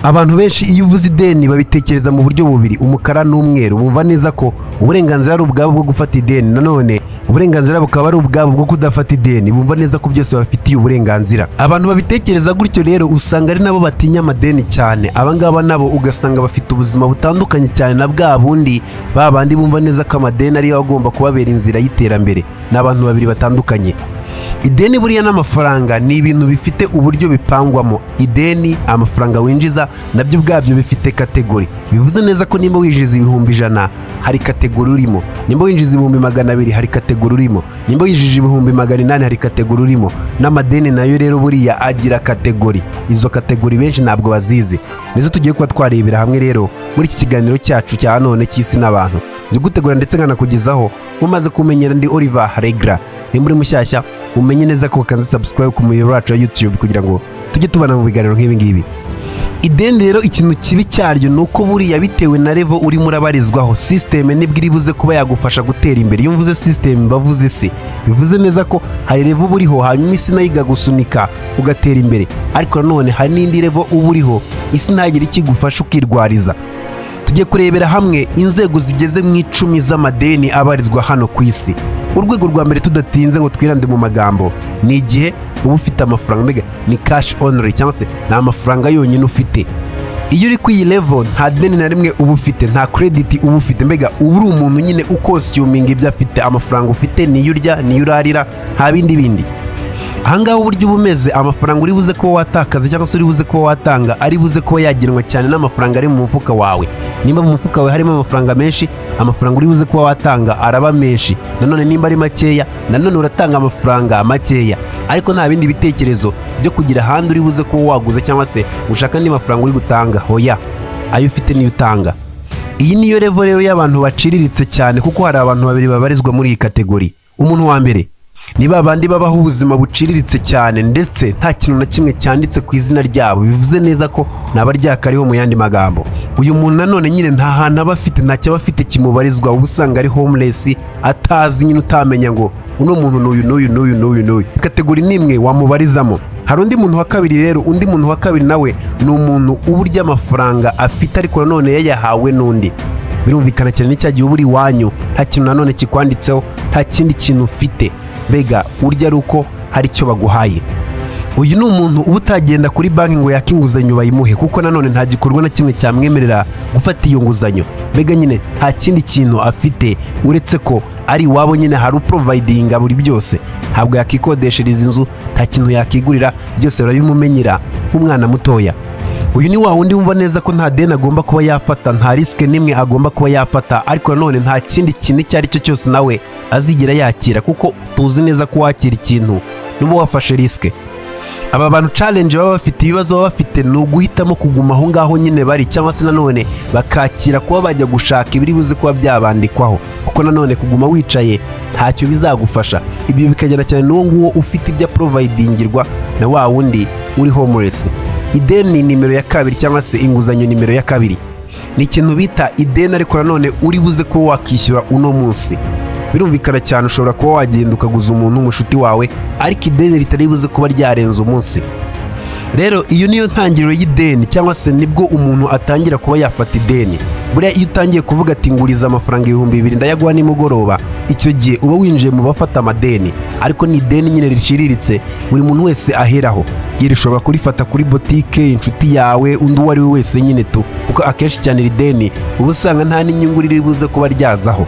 Abantu benshi iyo uvuze ideni babitekereza mu buryo bubiri, umukara n'umweru. Bumva neza ko uburenganzira ari ubwabo bwo gufata ideni, nanone uburenganzira bukaba ari ubwabo bwo kudafata ideni. Bumva neza ko byose babifitiye uburenganzira. Abantu babitekereza gutyo rero usanga ari nabo batinya amadeni cyane. Abangaba nabo ugasanga bafite ubuzima butandukanye cyane na bwa bundi ba bandi bumva neza ko amadeni ariyo agomba kubabera inzira y'iterambere. Ni abantu babiri batandukanye. Ideni buriya n'amafaranga ni ibintu bifite uburyo bipangwamo. Ideni, amafaranga winjiza nabyo ubwabyo bifite category. Bivuze neza ko nimba winjiza 100,000 hari category urimo, nimba winjiza 200,000 hari category urimo, nimba winjije 800,000 hari category urimo. N'amadeni nayo rero buriya agira category. Izo category benshi ntabwo bazizi, nizo tugiye kuba twarebera hamwe rero muri iki kiganiro cyacu cya none cy'isi n'abantu. Njye gutegura ndetse nkanakugezaho mumaze kumenyera, ndi Oliver Regra. Nimba uri mushyashya umenye neza ko wakanze subscribe ku muyoboro wacu wa YouTube kugira ngo tujye tubana mu biganiro nk'ibi ngibi. Ideni rero ikintu kibi cyaryo ni uko buriya bitewe na level urimo urabarizwaho, system nibwo iri buze kuba yagufasha gutera imbere. Iyo mvuze system bavuze isi, bivuze neza ko hari level uba uriho hanyuma isi nayo ikagusunika ugatera imbere, ariko nanone hari n'indi level uba uriho isi ntagire ikigufasha ukirwariza. Tujye kurebera hamwe inzego zigeze mu 10 z'amadeni abarizwa hano ku isi. Urwego rwa mbere, tudatinze ngo twirande mu magambo, ni igihe uba ufite amafaranga, mbega ni cash only cyangwa se ni amafaranga yonyine ufite. Iyo uri ku iyi level nta deni na rimwe uba ufite, nta credit uba ufite, mbega uba uri umuntu nyine uconsuminga ibyo afite. Amafaranga ufite niyo urya, niyo urarira, nta bindi bindi. Ahangaha uburyo uba umeze, amafaranga uri buze kuba watakaza cyangwa se uri buze kuba watanga ari buze kuba yagenwa cyane n'amafaranga ari mu mufuka wawe. Nimba mu mufuka wawe harimo amafaranga menshi, amafaranga uri buze kuba watanga araba menshi. Nanone nimba ari makeya, nanone uratanga amafaranga makeya, ariko nta bindi bitekerezo byo kugira ahandi uri buze kuba waguza cyangwa se ushaka andi mafaranga uri gutanga. Hoya, ayo ufite niyo utanga. Iyi niyo level rero y'abantu baciriritse cyane, kuko hari abantu babiri babarizwa muri iyi category. Umuntu wa mbere ni ba bandi babaho ubuzima buciriritse cyane ndetse nta kintu na kimwe cyanditse ku izina ryabo. Bivuze neza ko ntabaryakariho mu yandi magambo. Uyu muntu nanone nyine nta hantu aba afite, ntacyo aba afite kimubarizwa, uba usanga ari homeless, atazi nyine, utamenya ngo uno muntu n'uyu n'uyu n'uyu n'uyu n'uyu. Category n'imwe wamubarizamo. Hari undi muntu wa kabiri rero. Undi muntu wa kabiri nawe ni umuntu uba urya amafaranga afite ariko nanone yayahawe n'undi. Birumvikana cyane, ni cya gihe uba uri iwanyu, nta kintu nanone kikwanditseho, nta kindi kintu ufite, mbega urya ari uko hari icyo baguhaye. Uyu ni umuntu uba utagenda kuri banki ngo yake inguzanyo bayimuhe, kuko nanone nta gikorwa na kimwe cyamwemerera gufata iyo nguzanyo. Mbega nyine nta kindi kintu afite uretse ko ari iwabo nyine hari uprovidinga buri byose. Ntabwo yakikodeshereza inzu, nta kintu yakigurira, byose barabimumenyera nk'umwana mutoya. Uyu ni wa wundi wumva neza ko nta deni agomba kuba yafata, nta risk n'imwe agomba kuba yafata, ariko nanone nta kindi kintu icyo ari cyo cyose nawe azigera yakira, kuko tuzi neza ko wakira ikintu n'uba wafashe risk. Aba bantu challenge baba bafite, ibibazo baba bafite ni uguhitamo kuguma aho ngaho nyine bari, cyangwa se nanone bakakira kuba bajya gushaka ibiri buze kuba byabandikwaho, kuko nanone kuguma wicaye ntacyo bizagufasha. Ibyo bikagera cyane n'uwo nguwo ufite ibyo aprovidingirwa na wa wundi uri homeless. Ideni nimero ya kabiri cyangwa se inguzanyo nimero ya kabiri ni ikintu bita ideni, ariko nanone uri buze kuba wakishyura uno munsi. Birumvikana cyane, ushobora kuba wagenda ukaguza umuntu umushuti wawe, ariko ideni ritari buze kuba ryarenze umunsi. Rero iyo niyo ntangiriro y'ideni, cyangwa se nibwo umuntu atangira kuba yafata ideni. Buriya iyo utangiye kuvuga ati nguriza amafaranga 2000 ndayaguha nimugoroba, icyo gihe uba winjiye mu bafata amadeni, ariko ni ideni nyine riciriritse buri muntu wese aheraho. Iri ushobora kurifata kuri botike, inshuti yawe, undi uwo ari we wese nyine tu, kuko akenshi cyane iri deni uba usanga nta n'inyungu riri buze kuba ryazaho.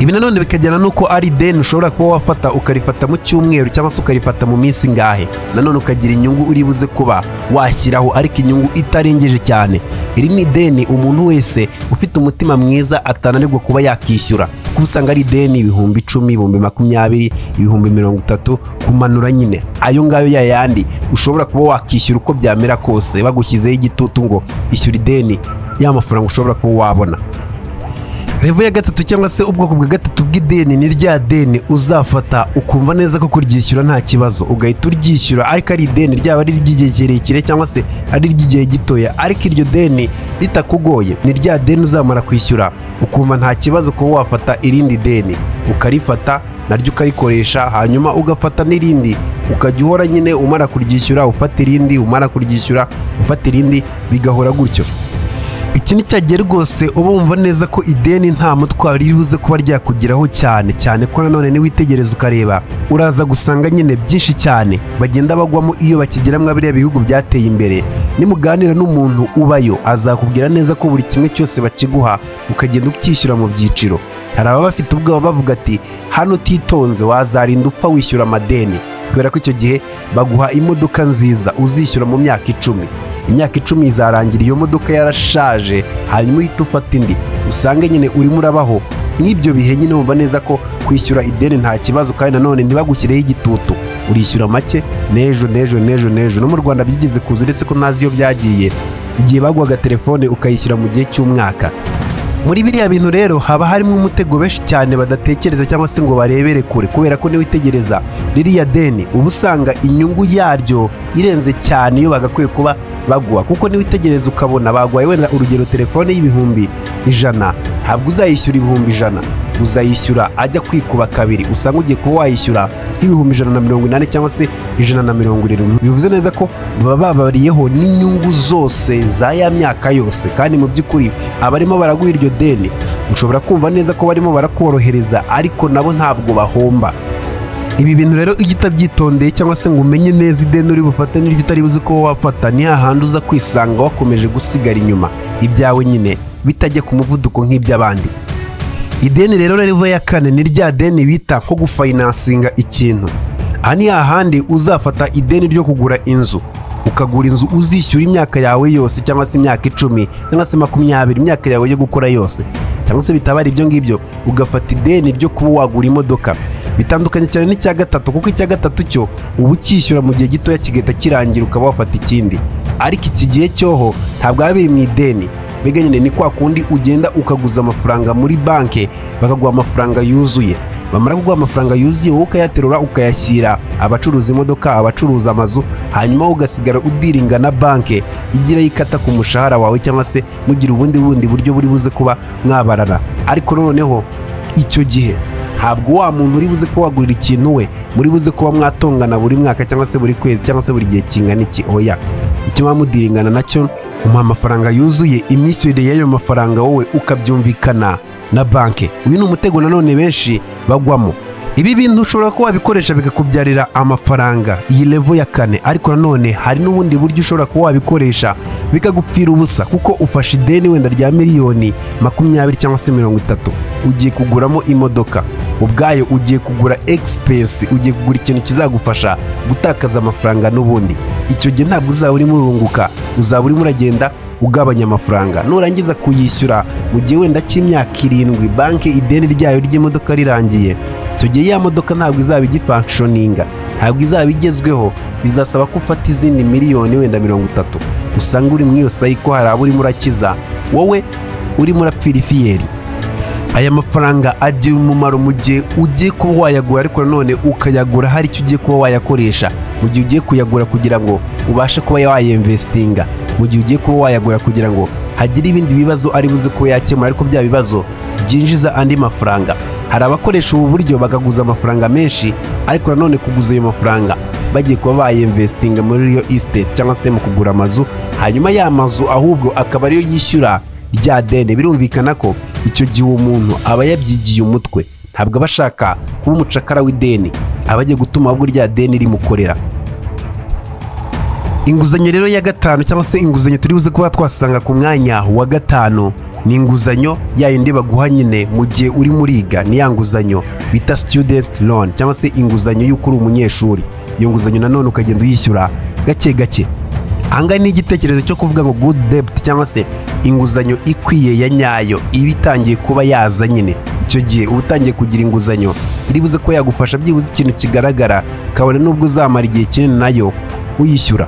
Ibi nanone bikajyana n'uko ari ideni ushobora kuba wafata ukarifata mu cyumweru cyangwa se ukarifata mu minsi ngahe, nanone ukagira inyungu uri buze kuba washyiraho, ariko inyungu itarengeje cyane. Iri ni ideni umuntu wese ufite umutima mwiza atananirwa kuba yakishyura, kuko usanga ari ideni 10,000, 20,000, 30,000 kumanura nyine, ayo ngayo yayandi ushobora kuba wakishyura uko byamera kose. Bagushyizeho igitutu ngo ishyura ideni, ya mafaranga ushobora kuba wabona. Level ya gatatu cyangwa se ubwoko bwa gatatu bw'ideni ni rya deni uzafata ukumva neza ko kuryishyura nta kibazo, ugahita uryishyura, ariko ari ideni ryaba ari iry'igihe kirekire cyangwa se ari iry'igihe gitoya, ariko iryo deni ritakugoye. Ni rya deni uzamara kwishyura ukumva nta kibazo kuba wafata irindi deni. Ukarifata naryo ukarikoresha, hanyuma ugafata n'irindi, ukajya uhora nyine umara kuryishyura ufata irindi, umara kuryishyura ufata irindi, bigahora gutyo. Iki ni cyagihe rwose uba wumva neza ko ideni nta mutwaro riri buze kuba ryakugeraho, cyane cyane ko nanone niwitegereza ukareba uraza gusanga nyine byinshi cyane bagenda bagwamo iyo bakigera muri biriya bihugu byateye imbere. Nimuganira n'umuntu ubayo azakubwira neza ko buri kimwe cyose bakiguha ukagenda ukishyura mu byiciro. Hari ababa bafite ubwoba bavuga ati hano utitonze wazarinda upfa wishyura amadeni, kubera ko icyo gihe baguha imodoka nziza uzishyura mu myaka 10. Imyaka 10 izarangira iyo modoka yarashaje, hanyuma uhita ufata indi, usange nyine urimo urabaho nk'ibyo bihe. Nyine wumva neza ko kwishyura ideni nta kibazo, kandi nanone ntibagushyireho igitutu, urishyura make n'ejo n'ejo n'ejo n'ejo. No mu Rwanda byigeze kuza, uretse ko ntazi iyo byagiye, igihe baguhaga telefone ukayishyura mu gihe cy'umwaka. Muri biriya bintu rero haba harimo umutego benshi cyane badatekereza cyangwa se ngo barebere kure, kubera ko niwitegereza ririya deni uba usanga inyungu yaryo irenze cyane iyo bagakwiye kuba baguha. Kuko niwitegereza ukabona baguhaye wenda urugero telefone y'100,000, ntabwo uzayishyura 100,000, uzayishyura ajya kwikuba kabiri, usanga ugiye kuba wayishyura nk'180,000 cyangwa se 170. Bivuze neza ko baba babariyeho n'inyungu zose za ya myaka yose. Kandi mu by'ukuri abarimo baraguha iryo deni ushobora kumva neza ko barimo barakorohereza, ariko nabo ntabwo bahomba. Ibi bintu rero iyo utabyitondeye cyangwa se ngo umenye neza ideni uri bufate n'iryo utari buzi ko wafata, ni hahandi uza kwisanga wakomeje gusigara inyuma, ibyawe nyine bitajya ku muvuduko nk'iby'abandi. Ideni rero level ya 4 ni rya deni bita nko gufinansinga ikintu. Aha ni hahandi uzafata ideni ryo kugura inzu, ukagura inzu uzishyura imyaka yawe yose, cyangwa se imyaka 10 cyangwa se 20, imyaka yawe yo gukora yose, cyangwa se bitaba ari ibyo ngibyo ugafata ideni ryo kuba wagura imodoka. Bitandukanye cyane n'icya gatatu, kuko icya gatatu cyo uba ukishyura mu gihe gitoya kigahita kirangira ukaba wafata ikindi. Ariko iki gihe cyoho ntabwo biba biri mu ideni. Mbega nyine ni kwa kundi ugenda ukaguza amafaranga muri banki, bakaguha amafaranga yuzuye, bamara kuguha amafaranga yuzuye wowe ukayaterura ukayashyira abacuruza imodoka, abacuruza amazu, hanyuma ugasigara udiringa na banki igira yikata ku mushahara wawe, cyangwa se mugira ubundi buryo buri buze kuba mwabarana. Ariko noneho icyo gihe ntabwo wa muntu uri buze kuba wagurira ikintu we muri buze kuba mwatongana buri mwaka cyangwa se buri kwezi cyangwa se buri gihe kingana iki. Oya, icyo mudiringana nacyo umuha amafaranga yuzuye, imyishyurire y'ayo mafaranga wowe ukabyumvikana na banki. Uyu ni umutego nanone benshi bagwamo. Ibi bintu ushobora kuba wabikoresha bikakubyarira amafaranga, iyi level ya 4. Ariko nanone hari n'ubundi buryo ushobora kuba wabikoresha bikagupfira ubusa, kuko ufashe ideni wenda rya 20,000,000 cyangwa se 30, ugiye kuguramo imodoka, ubwayo ugiye kugura expense, ugiye kugura ikintu kizagufasha gutakaza amafaranga n'ubundi. Icyo gihe ntabwo uzaba urimo urunguka, uzaba urimo uragenda ugabanya amafaranga. Nurangiza kuyishyura mu gihe wenda cy'imyaka 7, banki ideni ryayo ry'imodoka rirangiye, icyo gihe ya modoka ntabwo izaba igifunctioninga, ntabwo izaba igezweho, bizasaba ko ufata izindi 30,000,000. Usanga uri muri iyo sayiko, hari abo urimo urakiza, wowe urimo urapfira ifiyeri. Aya mafaranga agira umumaro mu gihe ugiye kuba wayagura, ariko nanone ukayagura hari icyo ugiye kuba wayakoresha. Mu gihe ugiye kuyagura kugira ngo ubashe kuba wayinvestinga, mu gihe ugiye kuba wayagura kugira ngo hagire ibindi bibazo ari buze kuba yakemura, ariko bya bibazo byinjiza andi mafaranga. Hari abakoresha ubu buryo bakaguza amafaranga menshi, ariko nanone kuguza ayo mafaranga bagiye kuba bayinvestinga muri real estate cyangwa se mu kugura amazu, hanyuma ya mazu ahubwo akaba ariyo yishyura rya deni. Birumvikana ko icyo gihe uwo muntu aba yabyigiye umutwe, ntabwo aba ashaka kuba umucakara w'ideni, aba agiye gutuma ahubwo rya deni rimukorera. Inguzanyo rero ya 5 cyangwa se inguzanyo turi buze kuba twasanga ku mwanya wa 5 ni inguzanyo ya yindi baguha nyine mu gihe uri muriga, ni ya nguzanyo bita student loan cyangwa se inguzanyo y'uko uri umunyeshuri. Iyo nguzanyo nanone ukagenda uyishyura gake gake. Ahangaha ni igitekerezo cyo kuvuga ngo good debt cyangwa se inguzanyo ikwiye ya nyayo iba itangiye kuba yaza nyine. Icyo gihe uba utangiye kugira inguzanyo iri buze ko yagufasha byibuze ikintu kigaragara, kabone nubwo uzamara igihe kinini nayo uyishyura.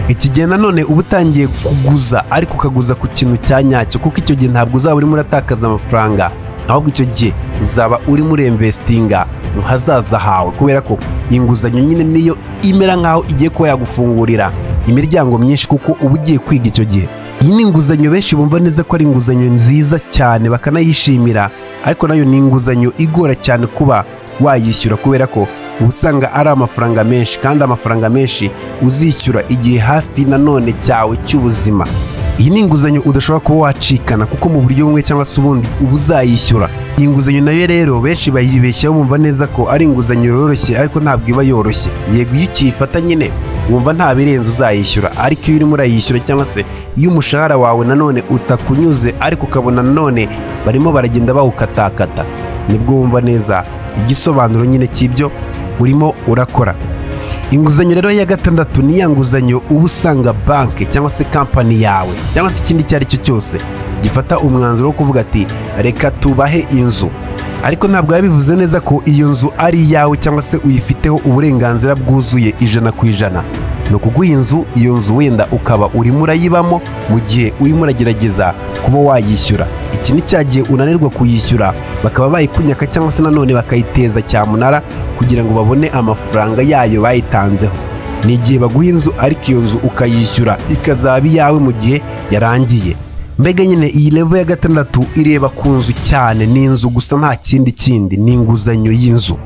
Iki gihe nanone uba utangiye kuguza, ariko ukaguza ku kintu cya nyacyo, kuko icyo gihe ntabwo uzaba urimo uratakaza amafaranga, ahubwo icyo gihe uzaba urimo urinvestinga mu hazaza hawe, kubera ko inguzanyo nyine niyo imera nkaho igiye kuba yagufungurira imiryango myinshi, kuko uba ugiye kwiga icyo gihe. Iyi ni inguzanyo benshi bumva neza ko ari inguzanyo nziza cyane bakanayishimira, Ariko nayo ni inguzanyo igora cyane kuba wayishyura, kubera ko uba usanga ari amafaranga menshi, kandi amafaranga menshi uzishyura igihe hafi nanone cyawe cy'ubuzima. Iyi ni inguzanyo udashobora kuba wacikana, kuko mu buryo bumwe cyangwa se ubundi uba uzayishyura. Iyi nguzanyo nayo rero benshi bayibeshyaho, bumva neza ko ari inguzanyo yoroshye, ariko ntabwo iba yoroshye. Yego, iyo ukiyifata nyine wumva nta birenze uzayishyura, ariko iyo urimo urayishyura cyangwa se iyo umushahara wawe nanone utakunyuze, ariko ukabona nanone barimo baragenda bawukatakata, nibwo wumva neza igisobanuro nyine cy'ibyo urimo urakora. Inguzanyo rero ya gatandatu ni ya nguzanyo uba usanga banki cyangwa se kampani yawe cyangwa se ikindi icyo ari cyo cyose gifata umwanzuro wo kuvuga ati: "Reka tubahe inzu." Ariko ntabwo biba bivuze neza ko iyo nzu ari iyawe cyangwa se uyifiteho uburenganzira bwuzuye 100%. Ni ukuguha inzu, iyo nzu wenda ukaba urimo urayibamo mu gihe urimo uragerageza kuba wayishyura. Iki ni cya gihe unanirwa kuyishyura, bakaba bayikunyaka cyangwa se nanone bakayiteza cyamunara kugira ngo babone amafaranga yayo bayitanzeho. Ni igihe baguha inzu, ariko iyo nzu ukayishyura ikazaba iyawe mu gihe yarangiye. Mbega nyine iyi level ya gatandatu ireba ku nzu cyane, ni inzu gusa, nta kindi kindi, ni inguzanyo y'inzu.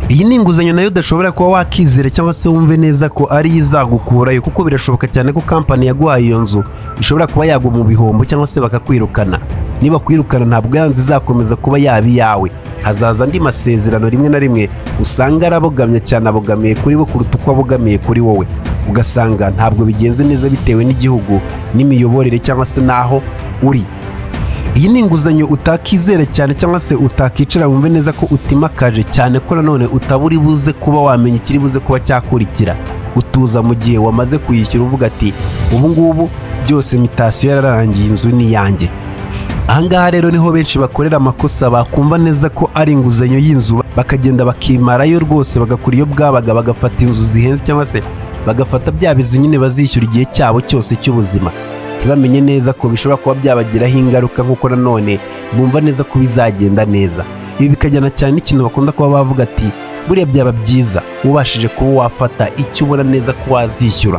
Iyi ni inguzanyo nayo udashobora kuba wakizera cyangwa se wumve neza ko ariyo izagukurayo, kuko birashoboka cyane ko kampani yaguhaye iyo nzu ishobora kuba yagwa mu bihombo cyangwa se bakakwirukana. Niba kwirukana, ntabwo ya nzu izakomeza kuba yaba iyawe, hazaza andi masezerano. Rimwe na rimwe usanga arabogamye cyane, abogamiye kuri bo kuruta uko abogamiye kuri wowe, ugasanga ntabwo bigenze neza bitewe n'igihugu n'imiyoborere cyangwa se n'aho uri. Iyi ni inguzanyo utakizera cyane cyangwa se utakicara wumve neza ko utimakaje cyane, ko nanone utaba uri buze kuba wamenya ikiri buze kuba cyakurikira. Utuza mu gihe wamaze kuyishyura, uvuga ati: "Ubu ngubu byose mutation yararangiye, inzu ni iyanjye." Ahangaha rero niho benshi bakorera amakosa, bakumva neza ko ari inguzanyo y'inzu bakagenda bakimarayo rwose, bagakora iyo bwabaga, bagafata inzu zihenze cyangwa se bagafata bya bizu nyine bazishyura igihe cyabo cyose cy'ubuzima, ntibamenye neza ko bishobora kuba byabagiraho ingaruka nk'uko nanone bumva neza ko bizagenda neza. Ibi bikajyana cyane n'ikintu bakunda kuba bavuga ati: "Buriya byaba byiza ubashije kuba wafata icyo ubona neza ko wazishyura."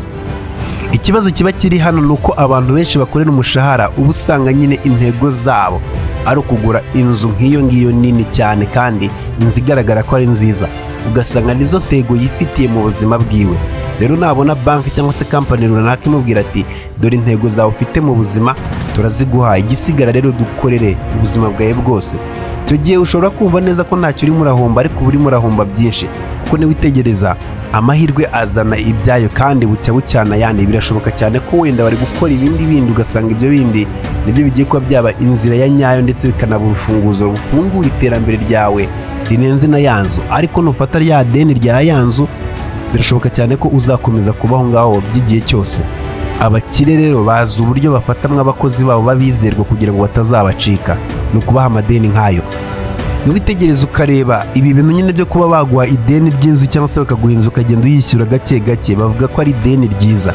Ikibazo kiba kiri hano ni uko abantu benshi bakorera umushahara uba usanga nyine intego zabo ari ukugura inzu nk'iyo ngiyo nini cyane, kandi inzu igaragara ko ari nziza, ugasanga nizo ntego yifitiye mu buzima bwiwe. Rero nabona banki cyangwa se kampani runaka imubwira ati: "Dore intego zawe ufite mu buzima turaziguhaye, igisigara rero dukorere ubuzima bwawe bwose." Icyo gihe ushobora kumva neza ko ntacyo urimo urahomba, ariko uba urimo urahomba byinshi, kuko niwitegereza amahirwe azana ibyayo kandi bucya bucyana ayandi. Birashoboka cyane ko wenda bari gukora ibindi bindi, ugasanga ibyo bindi nibyo bigiye kuba byaba inzira ya nyayo, ndetse bikanaba urufunguzo rufungura iterambere ryawe rirenze na ya nzu. Ariko nufata rya deni rya ya nzu, birashoboka cyane ko uzakomeza kubaho ngaho by'igihe cyose. Abakire rero bazi uburyo bafatamwo abakozi babo babizerwa kugira ngo batazabacika, ni ukubaha amadeni nk'ayo. Niwitegereza ukareba ibi bintu nyine byo kuba baguha ideni ry'inzu cyangwa se bakaguha inzu ukagenda uyishyura gake gake, bavuga ko ari ideni ryiza,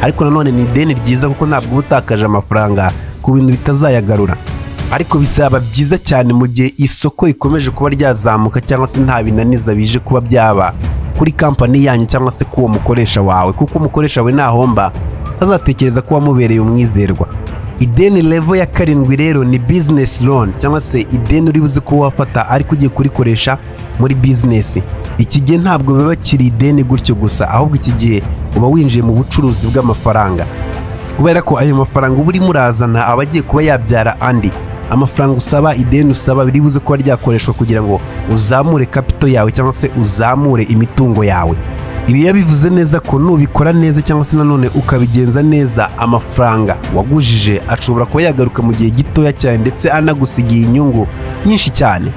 ariko nanone ni ideni ryiza kuko ntabwo uba utakaje amafaranga ku bintu bitazayagarura. Ariko bizaba byiza cyane mu gihe isoko rikomeje kuba ryazamuka cyangwa se nta binaniza bije kuba byaba kuri kampani yanyu cyangwa se k'uwo mukoresha wawe, kuko umukoresha wawe nahomba azatekereza ko wamubereye umwizerwa. Ideni level ya karindwi rero ni business loan, cyangwa se ideni uri buze kuba wafata ariko ugiye kurikoresha muri business. Iki gihe ntabwo biba kiri ideni gutyo gusa, ahubwo iki gihe uba winjiye mu bucuruzi bw'amafaranga, kubera ko ayo mafaranga uba urimo urazana aba agiye kuba yabyara andi amafaranga. Usaba ideni, usaba biri buze kuba ryakoreshwa kugira ngo uzamure capital yawe cyangwa se uzamure imitungo yawe. Ibi biba bivuze neza ko nubikora neza cyangwa se nanone ukabigenza neza, amafaranga wagujije ashobora kuba yagaruka mu gihe gitoya cyane, ndetse anagusigiye inyungu nyinshi cyane.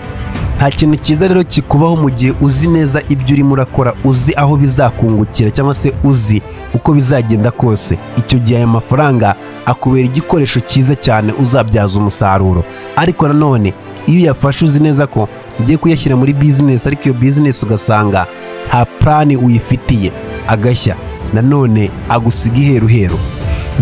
Nta kintu cyiza rero kikubaho mu gihe uzi neza ibyo urimo urakora, uzi aho bizakungukira cyangwa se uzi uko bizagenda kose. Icyo gihe aya mafaranga akubera igikoresho cyiza cyane uzabyaza umusaruro. Ariko nanone iyo uyafashe uzi neza ko ugiye kuyashyira muri business, ariko iyo business ugasanga nta plan uyifitiye, agashya nanone agusiga iheruheru.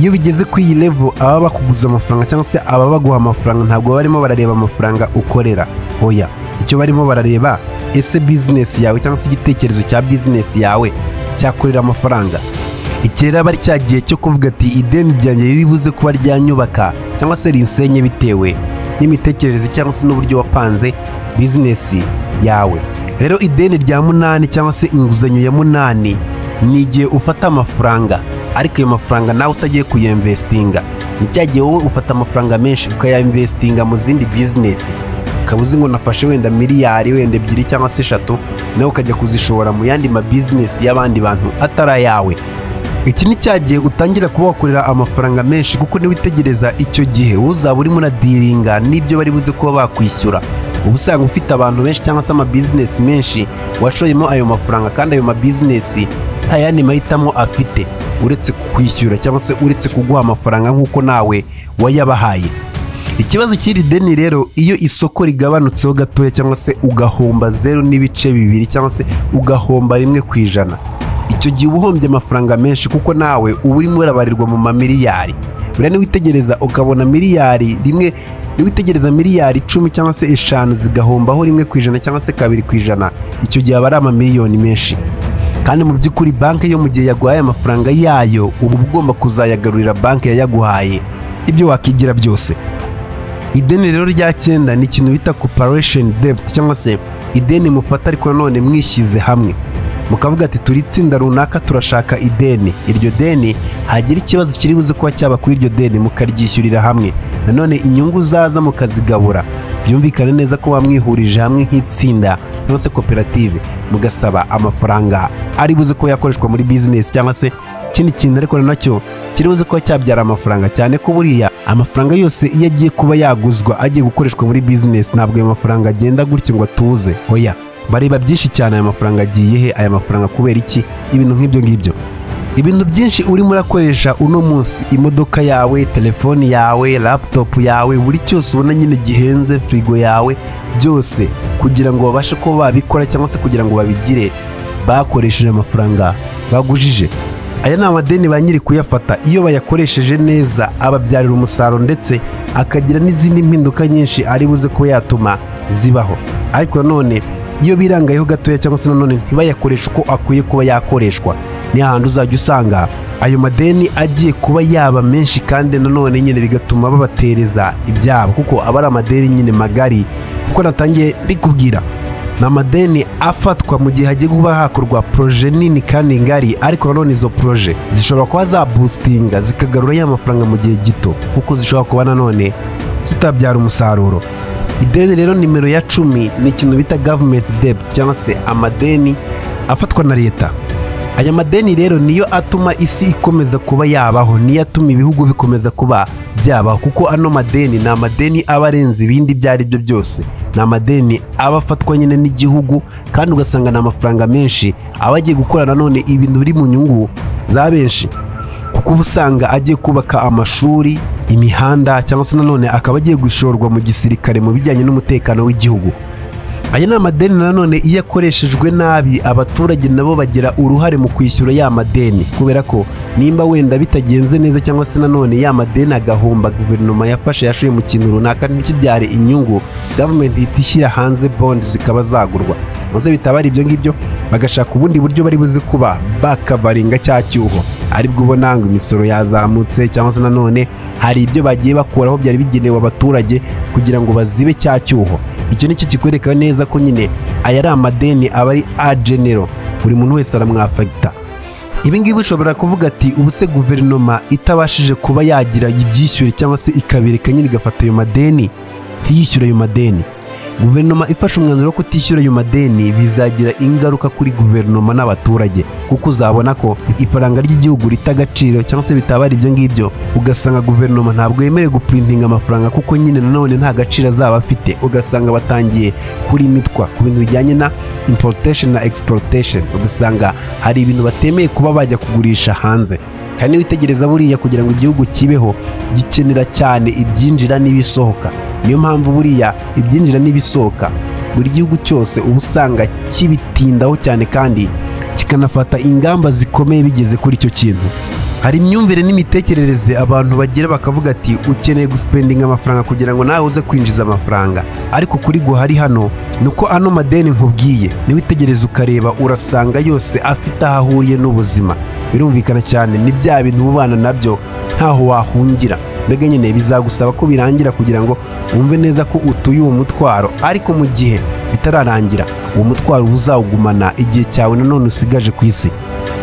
Iyo bigeze kuri iyi level, ababa bakuguza amafaranga cyangwa se ababa baguha amafaranga ntabwo barimo barareba amafaranga ukorera, oya. Icyo barimo barareba: ese business yawe cyangwa se igitekerezo cya business yawe cyakorera amafaranga? Iki rero aba ari cya gihe cyo kuvuga ati: "Ideni ryanjye riri buze kuba ryanyubaka cyangwa se rinsenye," bitewe n'imitekerereze cyangwa se n'uburyo wapanze bizinesi yawe. Rero ideni rya munani cyangwa se inguzanyo ya munani ni igihe ufata amafaranga, ariko ayo mafaranga nawe utagiye kuyinvestinga. Ni cya gihe wowe ufata amafaranga menshi ukayinvestinga mu zindi bizinesi, ukaba uzi ngo nafashe wenda miliyari wenda 2 cyangwa se 3, nawe ukajya kuzishora mu yandi ma bizinesi y'abandi bantu atari ayawe. Iki ni cya gihe utangira kuba wakorera amafaranga menshi, kuko niwitegereza icyo gihe uzaba urimo uradiringa n'ibyo bari buze kuba bakwishyura. Uba usanga ufite abantu benshi cyangwa se amabizinesi menshi washoyemo ayo mafaranga, kandi ayo mabizinesi nta yandi mahitamo afite uretse kukwishyura cyangwa se uretse kuguha amafaranga nk'uko nawe wayabahaye. Ikibazo cy'iri deni rero, iyo isoko rigabanutseho gatoya cyangwa se ugahomba 0.2 cyangwa se ugahomba 1%, icyo gihe uba uhombye amafaranga menshi, kuko nawe uba urimo urabarirwa mu mamiliyari. Buriya niwitegereza ukabona miliyari rimwe, niwitegereza miliyari 10 cyangwa se 5 zigahombaho 1% cyangwa se 2%, icyo gihe aba ari amamiliyoni menshi. Kandi mu by'ukuri banki yo mu gihe yaguhaye amafaranga yayo, uba ugomba kuzayagarurira banki yayaguhaye ibyo wakigira byose. Ideni rero rya 9 ni ikintu bita corporation debt, cyangwa se ideni mufata ariko nanone mwishyize hamwe mukavuga ati turi itsinda runaka turashaka ideni, iryo deni hagira ikibazo kiri buze kuba cyaba kuri iryo deni mukaryishyurira hamwe, nanone inyungu zaza mukazigabura. Byumvikane neza ko wamwihurije hamwe nk'itsinda cyangwa se koperative, mugasaba amafaranga ari buze ko yakoreshwa muri business cyangwa se ikindi kintu, ariko nacyo kiri buze kuba cyabyara amafaranga, cyane ko buriya amafaranga yose iyo agiye kuba yaguzwa agiye gukoreshwa muri business, ntabwo ayo mafaranga agenda gutyo ngo atuze. Oya, bareba byinshi cyane, aya mafaranga agiye he, aya mafaranga kubera iki, ibintu nk'ibyo ngibyo. Ibintu byinshi urimo urakoresha uno munsi, imodoka yawe, telefoni yawe, laptop yawe, buri cyose ubona nyine gihenze, firigo yawe, byose kugira ngo babashe kuba babikora cyangwa se kugira ngo babigire, bakoresheje amafaranga bagujije. Aya ni amadeni ba nyiri kuyafata, iyo bayakoresheje neza ababyarira umusaruro ndetse akagira n'izindi mpinduka nyinshi ari buze kuba yatuma zibaho. Ariko nanone iyo birangayeho gatoya cyangwa se nanone ntibayakoreshe uko akwiye kuba yakoreshwa, ni hahandi uzajya usanga ayo madeni agiye kuba yaba menshi, kandi nanone nyine bigatuma babatereza ibyabo, kuko aba ari amadeni nyine magari. Kuko natangiye mbikubwira, ni amadeni afatwa mu gihe hagiye kuba hakorwa proje nini kandi ngari, ariko nanone izo proje zishobora kuba zaboostinga zikagarura ya mafaranga mu gihe gito, kuko zishobora kuba nanone zitabyara umusaruro. Ideni rero nimero ya 10 ni ikintu bita government debt, cyangwa se amadeni afatwa na leta. Aya madeni rero niyo atuma isi ikomeza kuba yabaho, niyo atuma ibihugu bikomeza kuba byabaho, kuko ano madeni ni amadeni aba arenze ibindi ibyo ari byo byose. Ni amadeni aba afatwa nyine n'igihugu, kandi ugasanga ni amafaranga menshi aba agiye gukora nanone ibintu biri mu nyungu za benshi, kuko uba usanga agiye kubaka amashuri, imihanda, cyangwa se nanone akaba agiye gushorwa mu gisirikare mu bijyanye n'umutekano w'igihugu. Aya ni amadeni nanone iyo akoreshejwe nabi, abaturage nabo bagira uruhare mu kwishyura ya madeni, kubera ko nimba wenda bitagenze neza cyangwa se nanone ya madeni agahomba guverinoma yafashe yashoye mu kintu runaka ntikibyare inyungu, government ihita ishyira hanze bond zikaba zagurwa, maze bitaba ari ibyo ngibyo bagashaka ubundi buryo bari buze kuba bakavaringa cya cyuho, aribwo ubona ngo imisoro yazamutse cyangwa se nanone hari ibyo bagiye bakuraho byari bigenewe abaturage kugira ngo bazibe cya cyuho. Icyo nicyo kikwereka neza ko nyine aya ari amadeni aba ari a general, buri muntu wese aramwafata. Ibi ngibi ushobora kuvuga ati ubu se guverinoma itabashije kuba yagira ibyishyure cyangwa se ikabireka nyine igafata ayo madeni ntiyishyure ayo madeni, guverinoma ifashe umwanzuro wo kutishyura ayo madeni bizagira ingaruka kuri guverinoma n'abaturage, kuko uzabona ko ifaranga ry'igihugu rita agaciro cyangwa se bitaba ari ibyo ngibyo, ugasanga guverinoma ntabwo yemerewe guprintinga amafaranga kuko nyine nanone nta gaciro azaba afite, ugasanga batangiye kurimitwa ku bintu bijyanye na importation na exportation, ugasanga hari ibintu batemeye kuba bajya kugurisha hanze. Kandi witegereza buriya kugira ngo igihugu kibeho gikenera cyane ibyinjira n'ibisohoka, niyo mpamvu buriya ibyinjira n'ibisohoka buri gihugu cyose uba usanga kibitindaho cyane kandi kikanafata ingamba zikomeye bigeze kuri icyo kintu. Hari imyumvire n'imitekerereze abantu bagira bakavuga ati ukeneye guspendinga amafaranga kugira ngo nawe uze kwinjiza amafaranga, ariko kuri guhari hano nuko ano madeni nkubwiye niwitegereza ukareba urasanga yose afite aho ahuriye n'ubuzima. Birumvikana cyane ni bya bintu ubana nabyo ntaho wahungira, Mbega nyine bizagusaba ko birangira kugira ngo wumve neza ko utuye uwo mutwaro, ariko mu gihe bitararangira uwo mutwaro uzawugumana igihe cyawe nanone usigaje ku isi.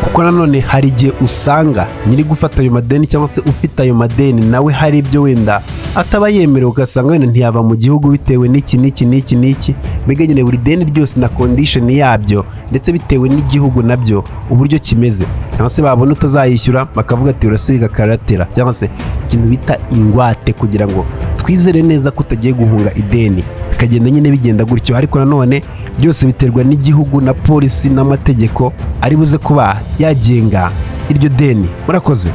Kuko nanone hari igihe usanga nyiri gufata ayo madeni cyangwa se ufite ayo madeni nawe hari ibyo wenda ataba yemerewe, ugasanga wenda ntiyava mu gihugu bitewe n'iki n'iki n'iki n'iki. Mbega nyine buri deni ryose na condition yabyo, ndetse bitewe n'igihugu nabyo uburyo kimeze, cyangwa se babona utazayishyura bakavuga ati urasiga karatera, cyangwa se ikintu bita ingwate kugira ngo twizere neza ko utagiye guhunga ideni. Bikagenda nyine bigenda gutyo, ariko nanone byose biterwa n'igihugu na polisi n'amategeko ari buze kuba yagenga iryo deni. Murakoze.